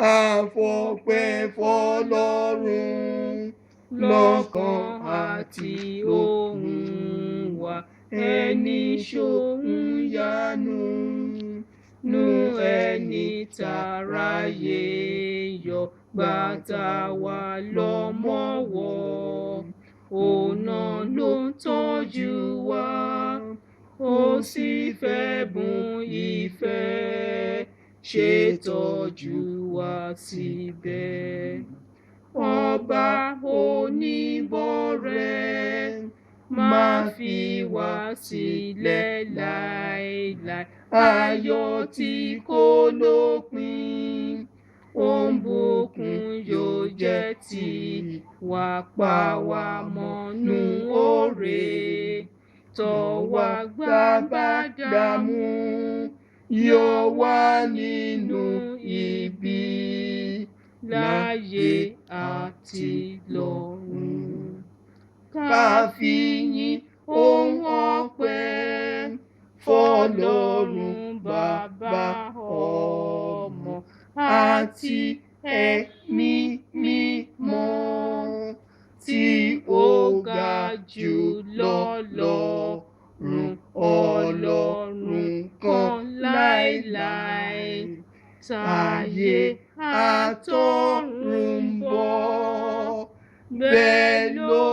Àfọpẹ́ fọlọ́run lọ́kàn àti ohùn wa, ẹni ṣohun yanu nú ẹni tàráyé yọ, gbàtà wà lọ́mọ́wọ́, òun náà ló ń tọ́jú wa, ó sì fẹ́ bùn ìfẹ́ ṣètọ́jú wa síbẹ̀. Ọba oníbọ̀rẹ̀, má fi wá sílẹ̀ láéláé. Ayọ̀ tí kò lópin, ó ń bùkún yóò jẹ́ tiwa, pa wá mọ́nú oore, tọ́ wa gbà bá dààmú, yọ wá nínú ibi láyé àti lọ́run. Ká fìyìn ohun ọpẹ́ fọlọ́run Bàbá, Ọmọ àti Ẹ̀mí Mímọ́, tí ó ga jù lọ lọ́run, Ọlọ́run kan láéláé, táyé àtọ̀run ń bọ̀, bẹ́ẹ̀ ló